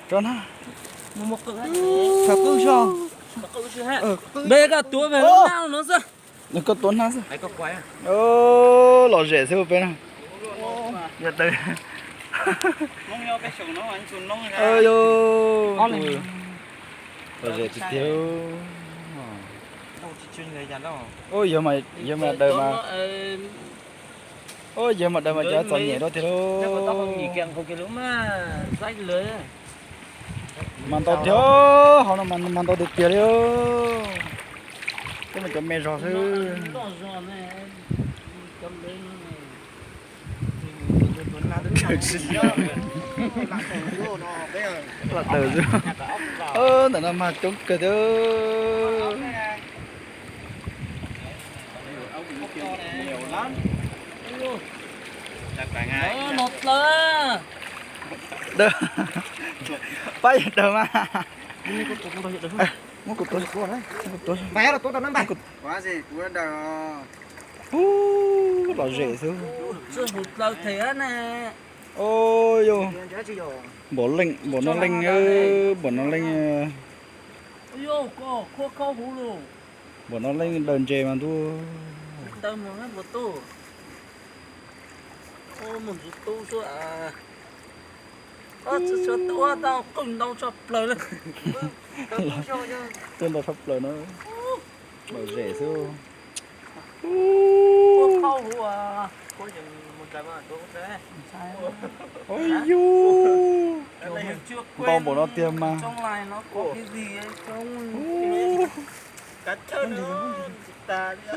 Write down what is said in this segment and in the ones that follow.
Tso na. Qhov qwj zog. Npe koj tuav ve lub nab no xwb. Nws koj tuav nab xwb. Lom zem xwb peb na. Yog taw. Lom zem tiag tiag. Yog mas daws mas, yog mas daws mas cov txom nyem rau tiag lauj. Mas ntau tiag, hauv no mas ntau tiag tiag li. Tej mas cov me zog xwb. Lam daws xwb. Ntawm no mas coob kawg thiab. Pab yawg daws mas. Muab kuv tuav, muab kuv tuav. Ub, lom zem xwb. Yog npaum leej, npaum no leej, npaum no leej. Npaum no leej daws ntses mas ntuj. Tuaj ntau tshaj plaws no. Lom zem xwb. Ub, ntau npaum no tiag mas.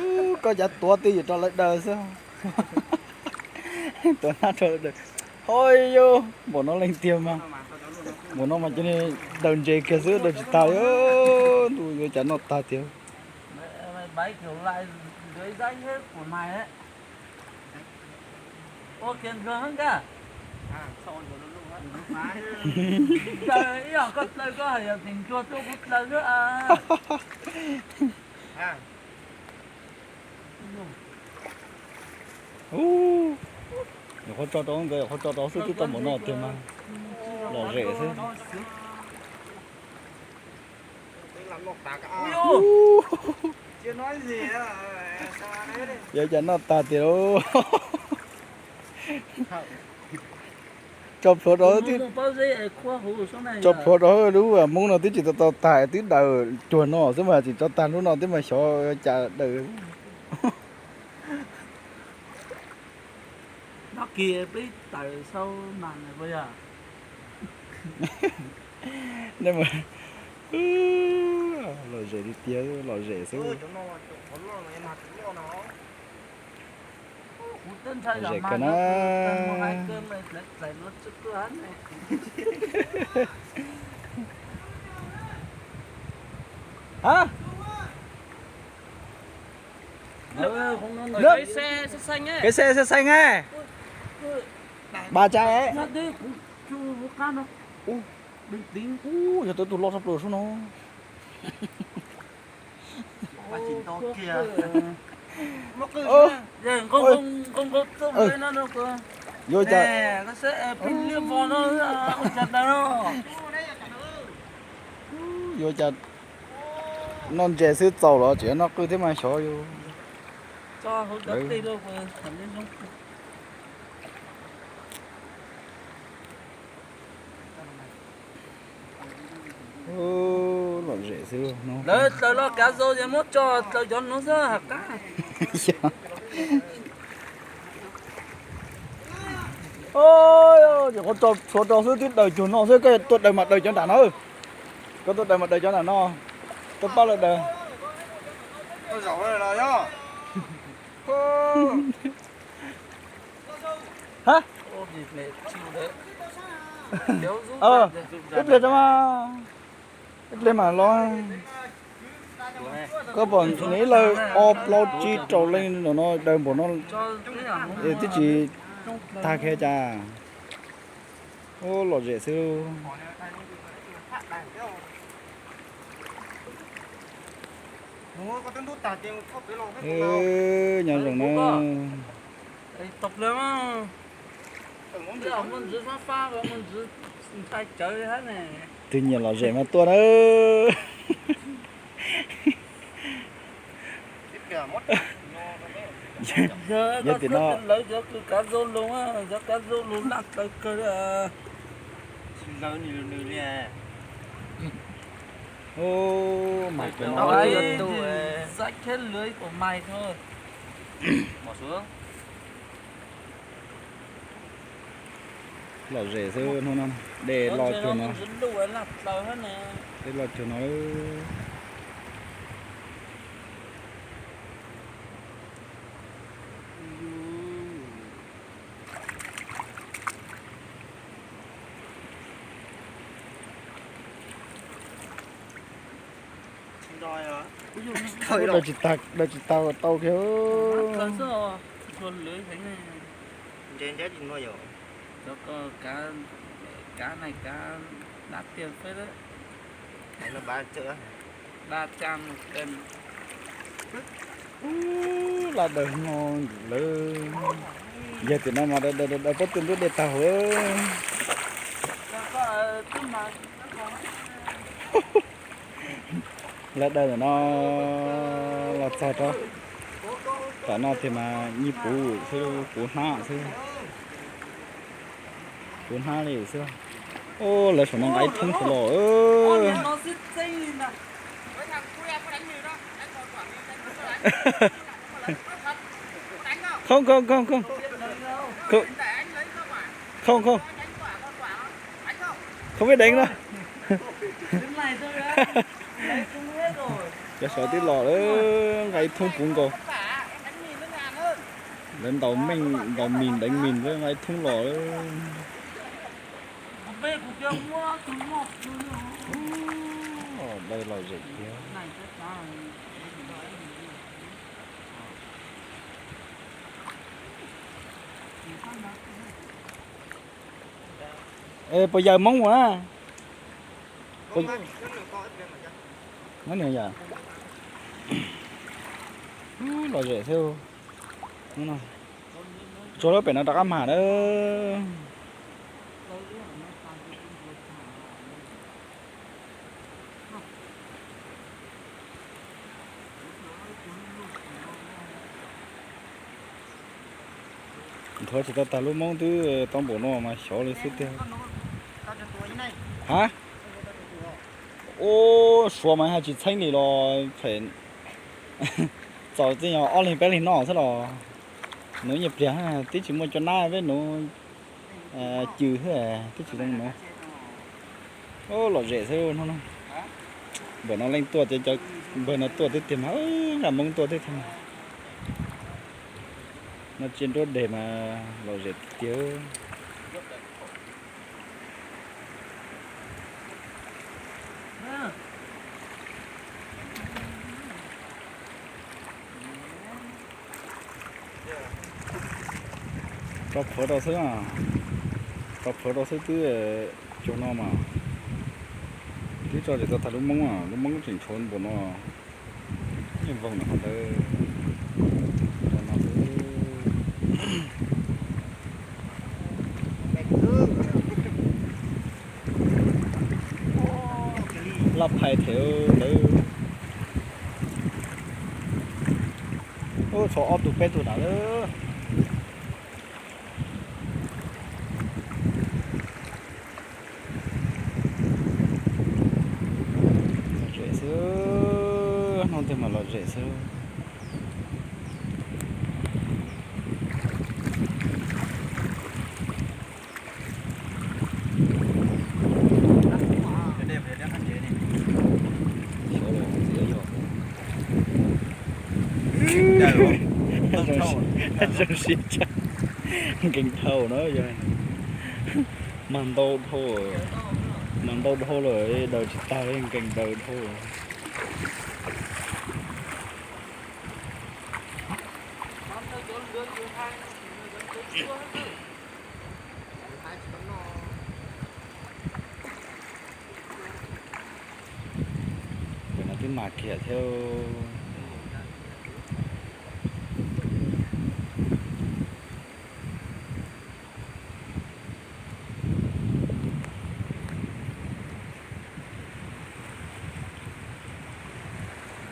Ub, koj cav tuav twj ywm rau lawv daws xwb. Tuav nab rau lawv daws. Hos yus, npaum no leej tiag mas. Npaum no mas cov daws ntses kiag xwb, daws tsis tag li. Ntuj, yuav cas noj tag tiag. Ub, nyuam qhuav tso rau ntawd, nyuam qhuav tso rau xwb twb tau npaum no tiag mas. Lom zem xwb. Yuav cas noj tag tiag lauj. Tso plhuav rau, tso plhuav rau lub Hmoob no twb tsis tau tau tag, twb daws cuag no xwb mas tsis tau tag lub no twb mas xyov cas daws. Lom zem tiag tiag, lom zem xwb. Lom zem kawg na. Ha, kev xe xeev xeev ne. Ba tsa es. Ub, yog tau tus loj tshaj plaws sub no. Yuav cas, yuav cas noj ntses xwb txaus los tseem noj qwj thiab mas xyov yus. Lom zem xwb no. Lawv tlaws los kav zoo es muab tso tlaws cov no xwb hais qab. Ces qhov tso tshuav rau xwb twb daws cuag no xwb, koj tuaj daws mas daws cov nram no. Koj tuaj daws mas daws cov nram no. Tuaj pab lawv daws. Ha, ib pliag tso mas, ib pliag mas los. Koj pom nws ib leeg ob plaub tsib rau leej no daws npaum no es twb tsis tag kiag cas. Ub, lom zem xwb. Nyob zoo na. Ntshai tsawv thiab ne. Twg nyiam lom zem mas tuaj na. Yog, yog koj tim no lawv cov kws kav zoo lug, cov kav zoo lug laj plaws kawg li. Mas lawv xav kheb lawv ib kaum mais tho. Lom zem xwb hnub no, dej loj cuag no, dej loj cuag no. Daws tsis tau, daws tsis tau tau kiag. Laj daws no lawm, yog tias no mas daws pob tw nruab dej tag huv. Lawv daws ntawm no los txog rau tom no tiag mas yeej puv xwb, puv hnab xwb, puv hnab li xwb. Lawv saum no nqa ib thoob tshua los. Không, không, không, không. Không, không. Không biết đánh đâu. Cov saud twb los lawm, nqa ib thoob puv nkaus. Lawv ntaus meej, ntaus mis deev mis lawm, nqa ib thoob los lawm. Daws lom zem tiag. Es puas yawm Hmoob ua na? Lom zem xwb. Tsuag lawm pem no rov qab mag na. Nthuav tsis tau tag lub moob twb tau npaum no mas xyov li xwb tiag. Ha? Ub, suav mas haj tsis txheeb li los phem. Txaus txij nyog ob leeg peb leeg noj xwb los. Nuv nyiaj pliag twb tsis muaj cov nab peb nuv cws xwb twb tsis zoo nuv. Lom zem xwb hnub no. Npawg no leej tuaj tiag, npawg no tuaj twb tiag mas, nqa Hmoob tuaj twb tiag mas. Noj tsiab nruab deg mas lom zem tiag. Tso plhuav rau xwb, tso plhuav rau xwb twb cuag no mas. Twb tso tsis tau tag lub moob, lub moob tseem tshuav npaum no. Yeej voog nws qhov ntawd. Laj phais them lawm. Ub, tshuav ob tug peb tug nram lawm. Lom zem xwb, hnub twg mas lom zem xwb. Zoo siab tshaj, nkeeg dhau na yog. Mag ntau dhau, mag ntau dhau lawm daws tsis tag li, nkeeg daws dhau. Ntawm no twb mag kiag thiab.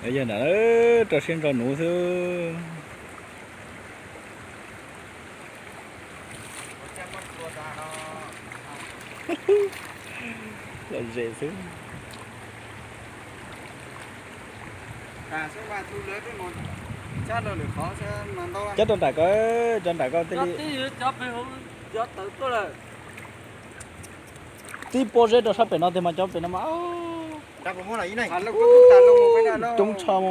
Yog nram rau siab ntso nuv xwb. Lom zem xwb. Cab rau nram ko, cov nram ko thiaj li. Tib pob zeb rau sab pem no tiag mas cov pem no mas coob tshaj.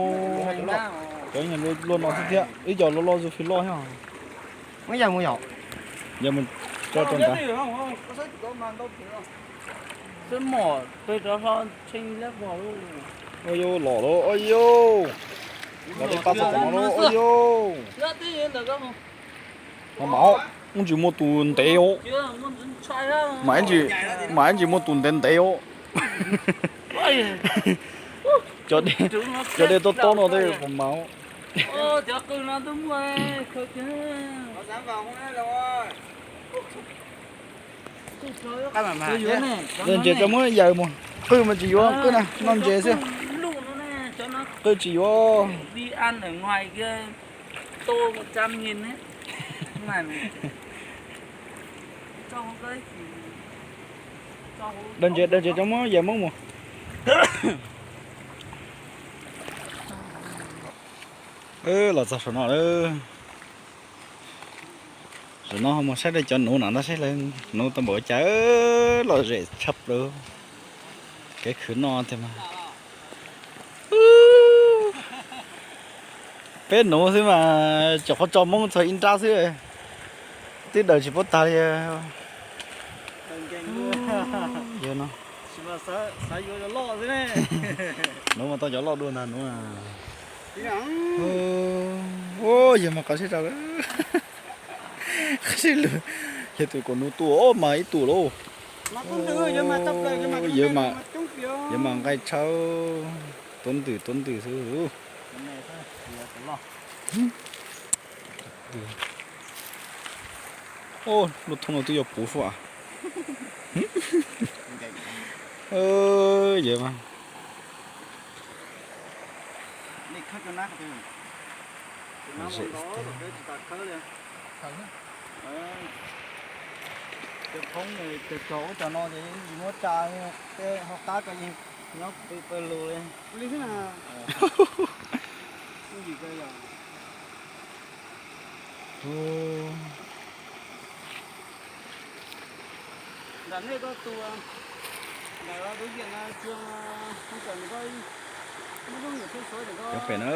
Cov luaj no xwb thiab ib co loj loj zuj fij loj thiab. Yog mus tso rau nrad. Ua yau los lawm, ua yau. Los tej pab txog tom no lawm, ua yau. Mas mas ub tsis muaj tus ntev os. Mas ib ntsis muaj tus ntev ntev os. Cov dej tob tob no tej mas mas. Ntses tau muab yaws mus, qwj mas tsis yuav, qwj na noj ntses xwb. Qwj tsis yuav. Daws ntses, daws ntses tau muab yaws moob mus. Los txog saum no lawm. Zaum no mus saib cov nuv no ntag, saib lawv nuv tau npaum cas, lom zem tshaj plaws. Kev khwv noj tiag mas. Peb nuv xwb mas cov qhov tso moob txog ib nrab xwb, twb daws tsis paub tag li. Yog no, nuv mas tau cov loj dua ntag nuv. Yog mas qhov sib rau, qhov sib lwg, yog tus kom nuv tua mas ib tug lauj. Yog mas nqaij tshaj, tuab ntwm tuab ntwm xwb. Lub thoob no twb yuav puv suab. Yog mas. Cov phoob cog cog ub cov no ces yeej tsis muab tsa, tej hauv qab ko yeej nyob pw pawg lug li. Cov pem no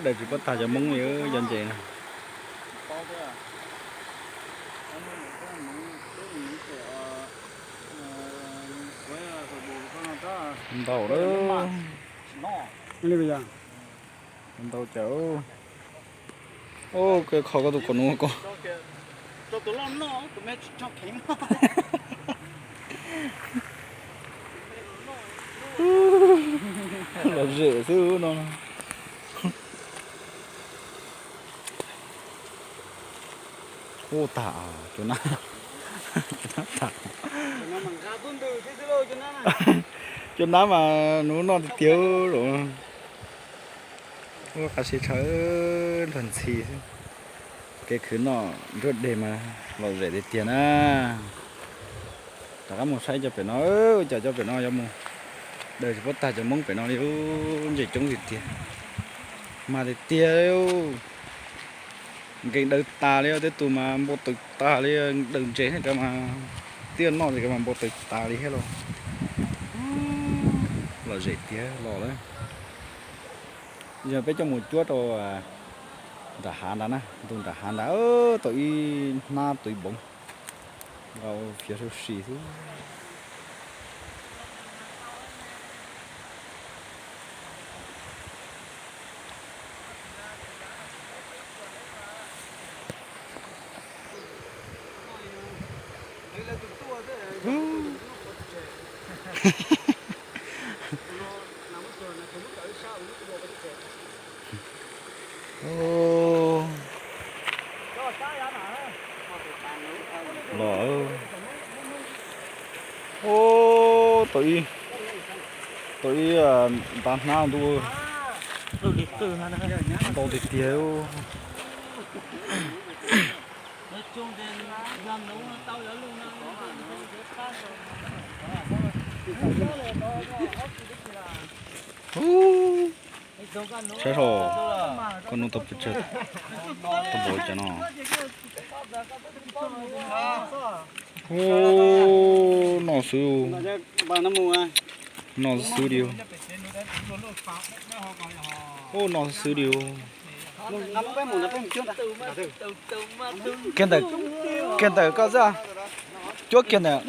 daws tsis paub tag cov moob li, cov ntses na. Ntau lawm. Ntau cas. Ub, koj kho koj tus kom nuv ko. Lom zem xwb no. Ub, tag, cov nab, cov nab tag. Cov nab mas nuv noj tiag tiag lawm. Ub, qab sib tshawb luag ntxhi xwb. Kev khwv noj nruab deg mas lom zem tiag tiag na. Rov qab mus saib cov pem no, cas cov pem no yuav mus daws tsis paub tag cov moob pem no li, ntses coob tiag tiag. Mas tiag tiag, nkees daws tas li, tej tus mas npau taws tas li, daws ntses thiab cov mas tiaj noj ces cov mas npau taws tas li thiab los. Lom zem tiag los lawm. Yog peb coj mus cuab rau nram hav ntawd na, ntu nram hav ntawd tau ib hnab tau ib npoov, nqa fiav saib xwb. Los, ub, tau ib, tau ib nta hnab ntu. Ntau tiag tiag. Saib saib, koj hnub tau pes tsawg, tau npaum li cas no. Ub, noj xwb, noj xwb li. Ub, noj xwb li. Kiag ntawm, kiag ntawm koj xwb. Cuab kiag ntawm,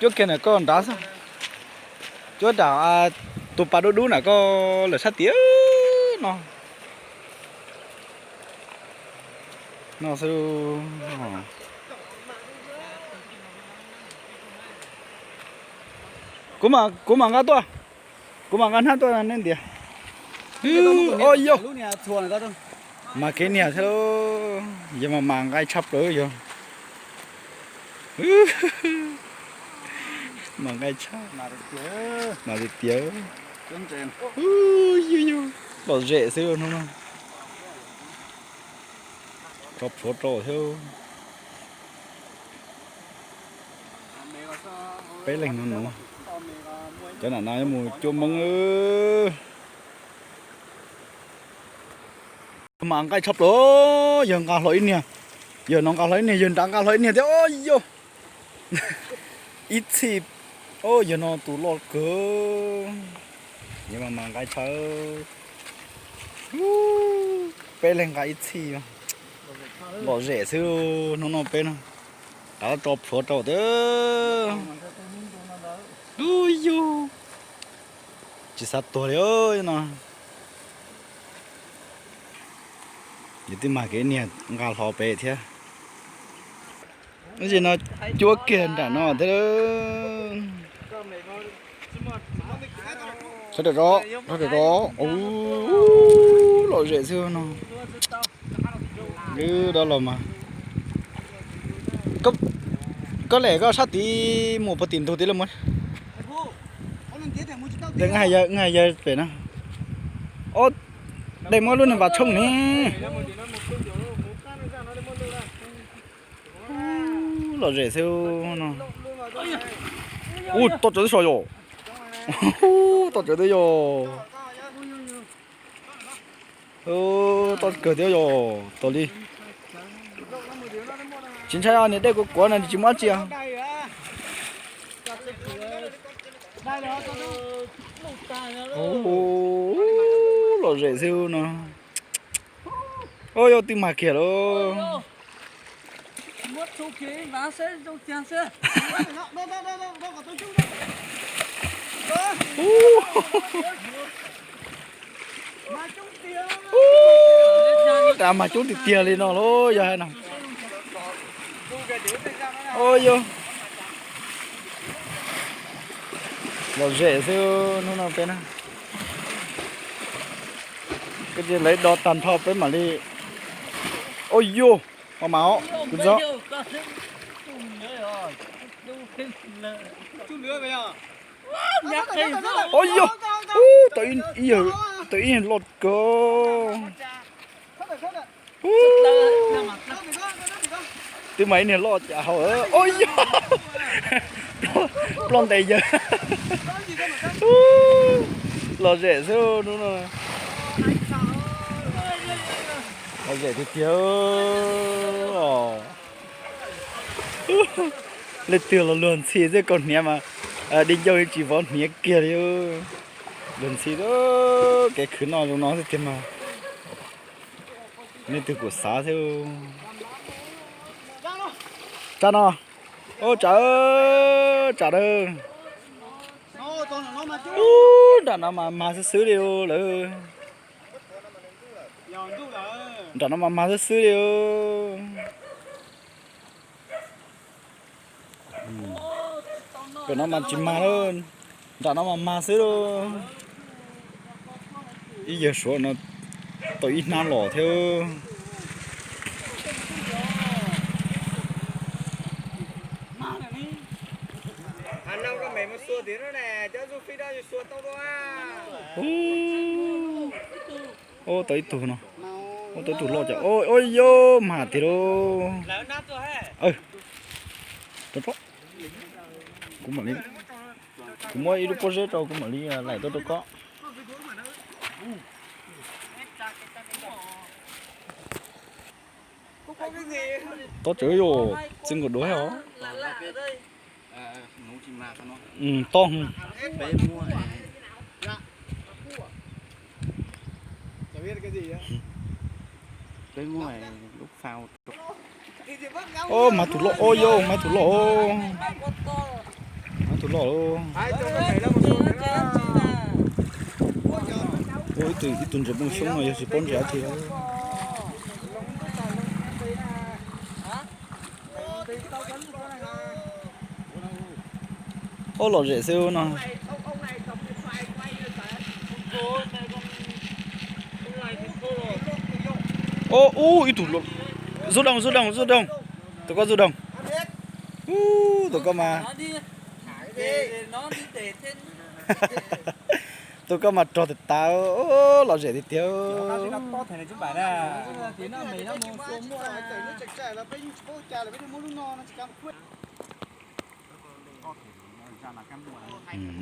cuab kiag ntawm koj nrad xwb. Cuab nram tus pas dub dub na koj lawm sab tid no. No xwb. Kuv mam, kuv mam nqa tuaj. Kuv mam nqa hnab tuaj nej ntiav. Ua yog mas kev niag thiab, yog mas mas nqaij tshaj plaws yog. Mas nqaij tshaj, mas tiag tiag. Yog yog, lom zem xwb hnub no. Rau plhuav rau thiab. Peb leeg no no, cov nram no yuav mus cuab Hmoob. Mas nqaij tshaj plaws, yawg nqa hlo ib niag, yawg no nqa hlo ib niag, yawg nrad nqa hlo ib niag thiab, o yog. Ib txhij, o yawg no tus loj kawg, yawg mas mas nqaij tshaj. Peb leeg nqa ib txhij, lom zem xwb hnub no peb no, rov tso plhuav rau thiab. Ub yug, tsis xav tuag li no. Yus twb mag kev niag nqa hlo pem thiab. Tab sis no cuab kiag nram no thiab. Sawv daws, sawv daws, ub, lom zem xwb no. Lwb dab los mas. Koj lem koj sab tid mus puag tim ntug tid lawm mas. Tes nqaij yawg pem no. Ob, dej muab lub niag vas tshooj ne. Lom zem xwb no. Ub, toj tsawv xwb yom. Toj tsawv xwb yom. Toj kawg thiab yom, tau li. Tsis ntshai, niag dej kuav kuav no tsis muaj dab tsi. Lom zem xwb no. Ub, yog twb mag kiag lawm. Ub, rov mas coob tiag tiag li no lauj, yog hais no. Ub yog, lom zem xwb hnub no peb na. Koj cia li do tag nrho peb mam li. Ub yog, mas mas os, kuv txog. Ub yog, ub, tau ib yawg loj kawg. Twb mas ib niag loj cas hauv. Ub yog, ploj ntes yawg. Lom zem xwb hnub no. Lom zem tiag tiag. Leej twg los luag ntxhi xwb, kaus hniav mas di ncauj tsis vov hniav kiag li. Luag ntxhi, kev khwv noj zoo no xwb tiag mas. Leej twg kuj xav xwb. Tsam no, ub, tsam, tsam na. Ub, nram no mas mag xwb xwb li lawm. Nram no mas mag xwb xwb li. Pem no mas tsis mag lawm, nram no mas mag xwb lauj. Ib yawg Suav no tau ib hnab los thiab. Ub, Ub, tau ib tug no. Ub, tau ib tug loj cas. Ub, yog mas tiag lauj. Kuv mam li, kuv muab ib lub pob zeb rau, kuv mam li laim tuaj rau koj. Tob tsawv yog txij nkaus duav os. Tob. Ub, mas tus loj, ub, yog mas tus loj, mas tus loj. Ub, ib tug ntses poj xyoob no yog tsis paub ntses dab tsi. Ub, lom zem xwb no. Ub, ub, ib tug zuj doog, zuj doog, zuj doog. Tus koj zuj doog. Ub, tus koj mas, tus koj mas rog tas tas, lom zem tiag tiag.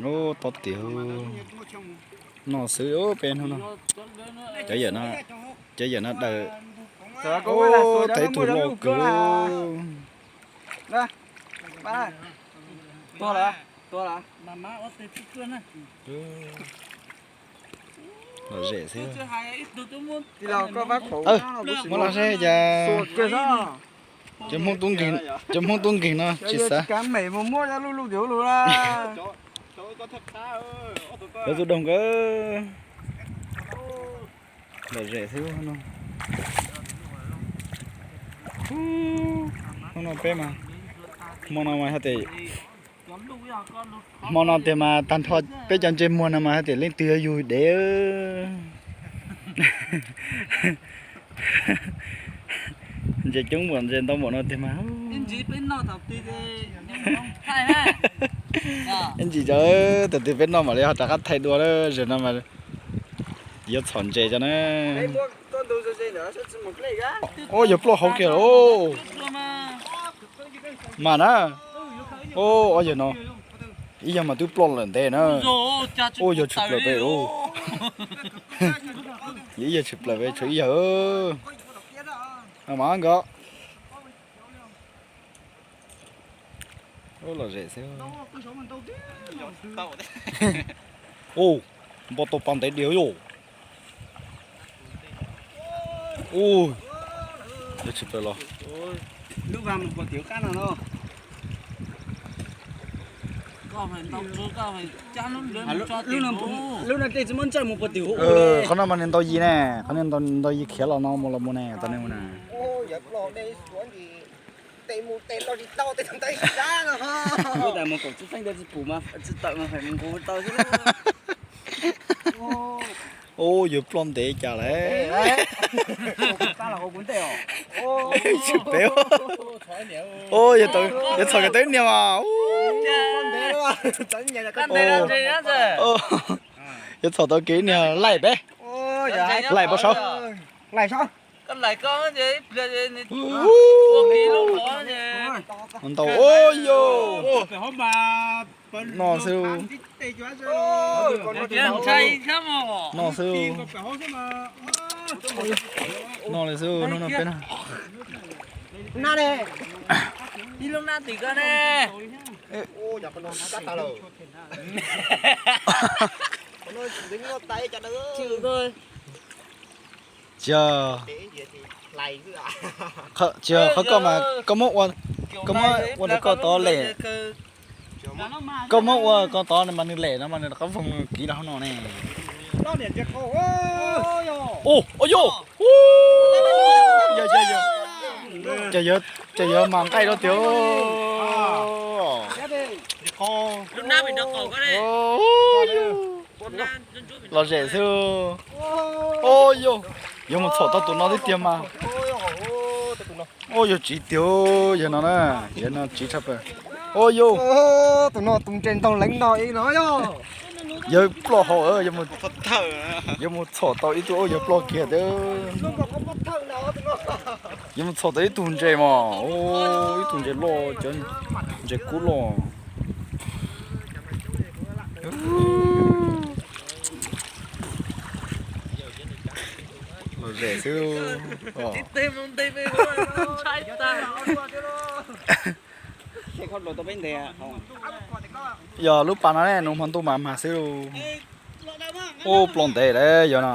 Ub, tob tiag. Noj xwb peb hnub no. Cov yawm no, cov yawm no daws. Ub, tau ib tug loj kawg. Lom zem xwb. Muab los saib cas. Cov Hmoob tub nkeeg no tsis xav. Cov zuj doog kawg. Lom zem xwb no. Hnub no peb mas, hmo no mas hais tias, hmo no tiag mas tag nrho peb cov ntsej muag no mas hais tias leej twg yuav yug dev. Ntses coob npaum ntses ntau npaum no tiag mas. Ib ntsis cov, thaum twg peb noj mam li ho rov qab thaij dua na, zaum no mas yuav txhom ntses cov na. Ub, yog ploj hauv kiag lauj. Mas na. Ub, ob yawg no, ib yawg mas twb ploj lawm ntev na. Ub, yog tshwm plaws pem lauj. Ib yawg tshwm plaws pem, tshuav ib yawg. Mas nkawd. Ub, lom zem xwb. Ub, npau tau pas ntev diam yom. Ub, yog tshwm plaws los. Qhov no mas nws ntau yim ne, qhov no ntau yim khiav los no mus los mus ne, tau ne mus na. Ub, yawg ploj ntev cas lawm. Tsis pem. Ub, yawg txhom kiag tau ib niag mas. Yawg txhom tau kiag ib niag laij peb. Laij npau suav. Ntau, ub, yog. Noj xwb. Noj xwb. Noj li xwb, hnub no peb na. Tsis yog, tsis yog qhov koj mas koj muab ua, koj muab ua ntawm koj tod lem. Koj muab ua koj tod mas nws lem no mas nws rov qab voog kiv rau hauv no ne. Ub, ua yog. Ces yawg mas nqaij rau tiag. Lom zem xwb. Ub, yog, yog mus txhom tau tus no tib tiag mas. Ub, yog tsiv tiag, yawg no na, yawg no tsiv tshaj plaws. Ub, yog. Tus no tus ntses ntaug leev no no yog. Yawg ploj hauv, yuav mus txhom tau ib tug, yawg ploj kiag tiag. Yuav mus txhom tau ib tug ntses mas, ib tug ntses loj, cov ntses kub loj. Lom zem xwb. Yog lub pas no ne, nws hmo ntuj mas mag xwb lauj. Ub, ploj ntev lawm yog no.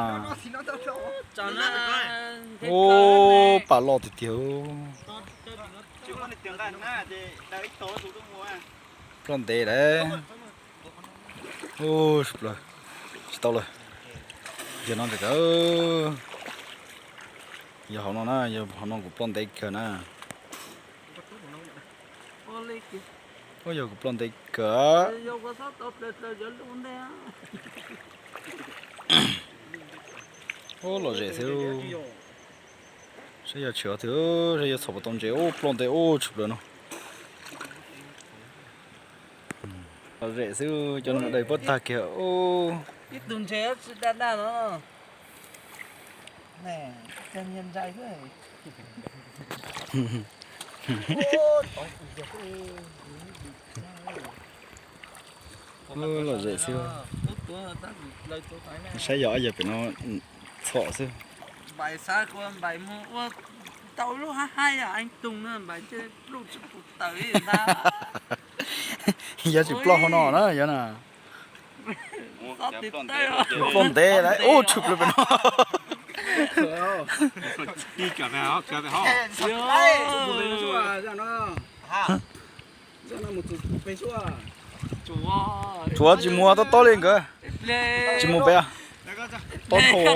Ub, pas loj tiag tiag. Ploj ntev lawm. Ub, tsis tau lawm. Yog no, yog hauv no na, yog hauv no kuv ploj ntev kawg na. Ub, yog kuv ploj ntev kawg. Ub, lom zem xwb. Saib yog tshwm twg, saib yog txhom puas tau ntses. Ub, ploj ntev ub tshwm plaws no. Lom zem xwb, cov no daig puab tag kiag. Ib tug ntses tsis daj daj no. Lom zem xwb. Saib yog ob yawg pem no txhom xwb. Yog tsis ploj hauv no na yog na. Ploj ntev lawm ub, tshwm plaws pem no. Tsuav tsis mus tob tob li nkawd. Tsis mus pem. Tob dhau.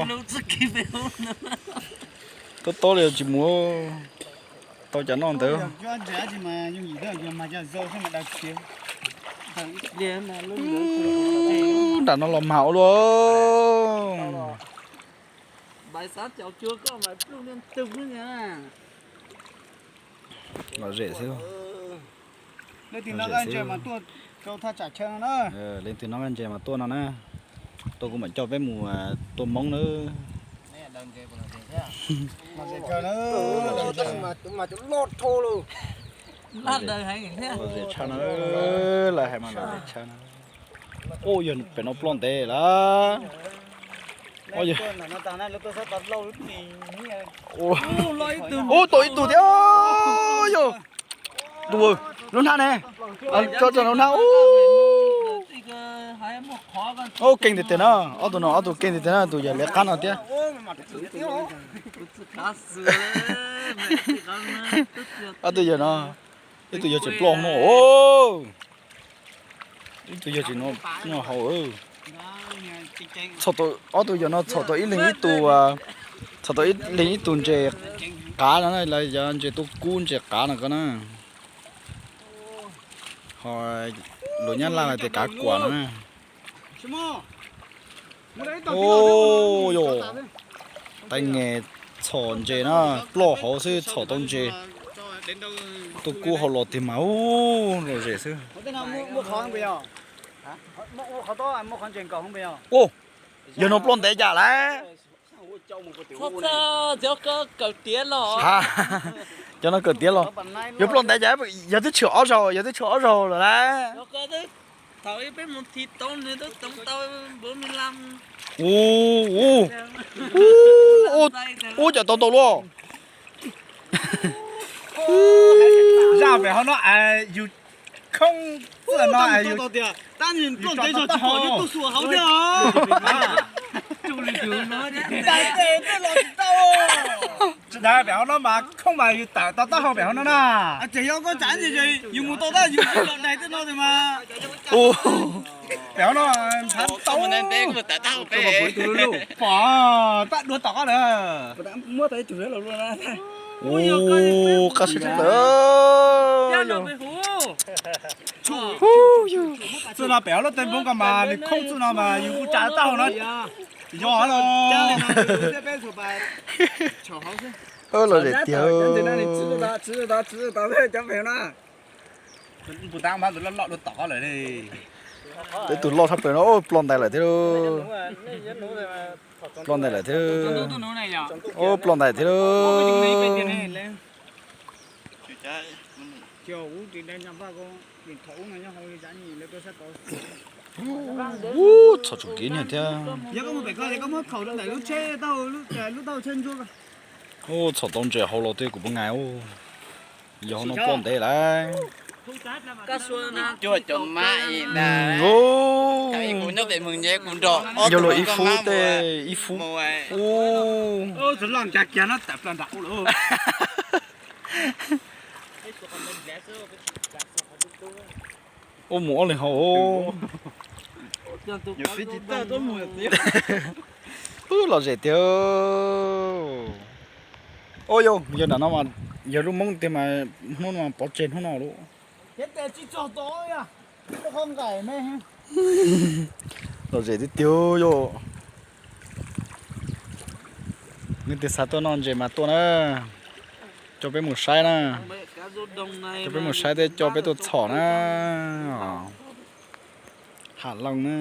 Tob tob li tsis mus. Tau cas noj ntawd. Nram no los mag ua luaj. Lom zem xwb. Leej twg noj ntses mas tuaj no na. Tuaj kuv mam coj peb mus tua Hmoob nawb. Lom zem tshaj no, lawv hais mas lom zem tshaj no. Ub, yog pem no ploj ntev lawm. Ub, tau ib tug thiab yog. Lub hnab ne, tso tso lub hnab ub. Ub, keej tiag tiag na, ob tug no ob tug keej tiag tiag na, tus yawg liab qab no thiab. Ob tug yawg no, ib tug yawg tseem ploj no. Ib tug yawg tseem no hauv. Ob tug yawg no txhom tau ib leeg ib tug, txhom tau ib leeg ib tug ntses qav no, lawv yog ntses tua kub ntses qav no ko na. Ho lus Nyab Laj lawv tias kav kuam no na. Ub, yog tais nges txhom ntses na, ploj hauv xwb txhom tau ntses. Tua kub hauv los tiag mas ub, lom zem xwb. Ub, yog no ploj ntev cas lawm. Cov no kawm tiav los, yog ploj ntev cas, yog twb tshwm ob zaug, yog twb tshwm ob zaug lawm lawm. Ub, ub, ub, cas tau ntau luaj. Zaj pem hauv no es yus khoob txwj no es yus, tsis dag pem hauv no mas khoob mas yus tawm tau taub hau pem hauv no na. Pem hauv no pom tab dua tom qab lawm. Ub, qab sib lawm. Txwj no pem hauv lub teeb npoob ko mas nws khoob txwj no mas yus kuj tsa taub hau no. Yog los. Lom zem tiag. Pus tab mas tus loj loj dua tom qab lawm li. Tau ib tug loj tshaj plaws no, ploj ntais lawm thiab. Ploj ntais lawm thiab. Ploj ntais thiab. Ub, txhom tsum kiv niag thiab. Ub, txhom tau ntses hauv los tej kuv puas ngai ub. Yog hauv no ploj ntev lawm. Yog luag ib fub tej ib fub. Ub, ua mus ob leeg hauv. Ub, lom zem tiag. Ub, yog nram no mas yog lub Hmoob tiag mas hnub no pov tseg hnub no lauj. Lom zem tiag tiag yom. Leej twg xav tuaj noj ntses mas tuaj na. Coj peb mus saib na. Coj peb mus saib thiab coj peb tuaj txhom na. Ham Looj na.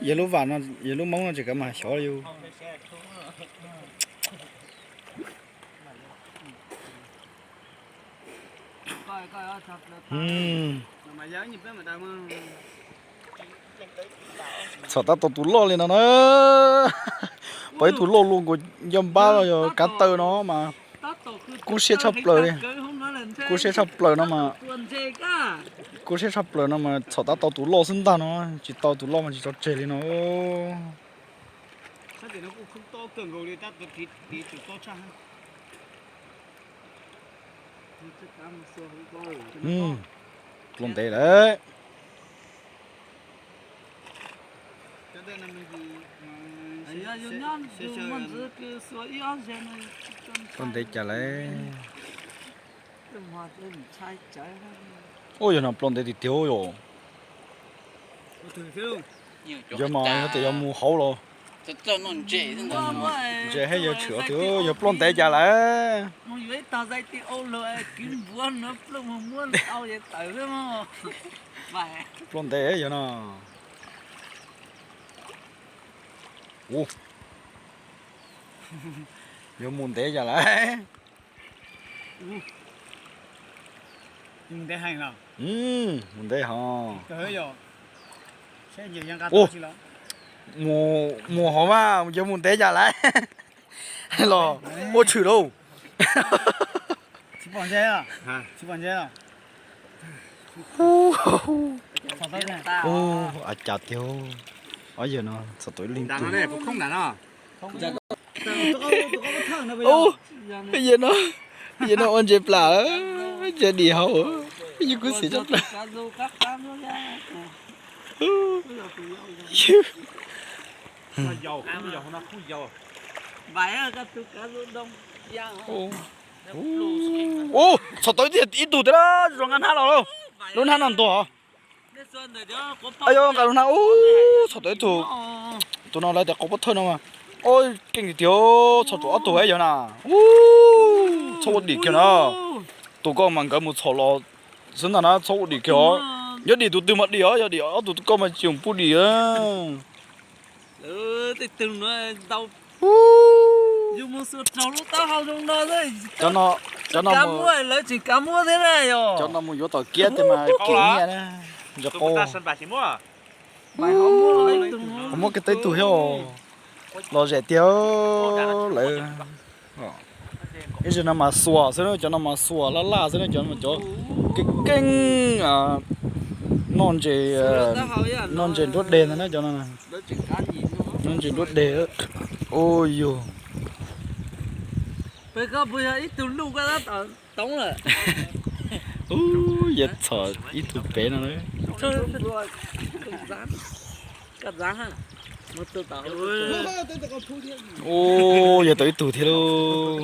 Yog lub vam no, yog lub Hmoob no tseem kav mas xyov yus. Txhom tab tom tus loj li no na. Pom ib tug loj luaj nkaus nco npab los yog kav taw no mas kub siab tshaj plaws li. Kub siab tshaj plaws no mas, kub siab tshaj plaws no mas txhom tab tom tus loj xwb ntag no, tsis tau tus loj mas tsis tso tseg li no. Ploj ntev lawm. Ploj ntev cas lawm. Ub, yog no ploj ntev tiag tiag yom. Yog mas yog tias yog mus hauv los ntses thiab yawg tshwm tiag, yog ploj ntev cas lawm. Ploj ntev yog no. Ub, yog mus ntev cas lawm. Mus ntev hos. Mus hauv mas yog mus ntev cas lawm. Los ua tshwm lauj. A cas tiag. Ob yawg no txog tau ib leeg tug. Yawg no, yawg no ua ntses plam, ntses dim hauv, yawg kuj xis tshaj plaws. Ub, txhom tau ib tug tiag, zoo nqa hnab los lauj. Lub hnab no ntuag. Yog nqa lub hnab, ub, txhom tau ib tug. Tus no lawv tias qau pob thawj no mas. Ub, keej tiag tiag, txhom tau ob tug yog na. Ub, txhob ua dim kiag na. Tus ko mas nkawd mus txhom los xwb ntag na, txhob ua dim kiag os. Yog dim tus twg mas dim os, yog dim ob tug ko mas tsis pub dim. Cov no, cov no mus yuav tom kiab tiag mas kim nyiaj na. Ntses qau. Kuv muab kiag tau ib tug thiab. Los zem tiag lawm. Ib zaug no mas xuas xwb na, cov no mas xuas laj laj xwb na, cov no mas cov keej keej noj ntses, noj ntses nruab deg ntag na cov no. Noj ntses nruab deg. Ub yug. Ub, yog txhom ib tug pem no. Ub, yog tau ib tug thiab lauj.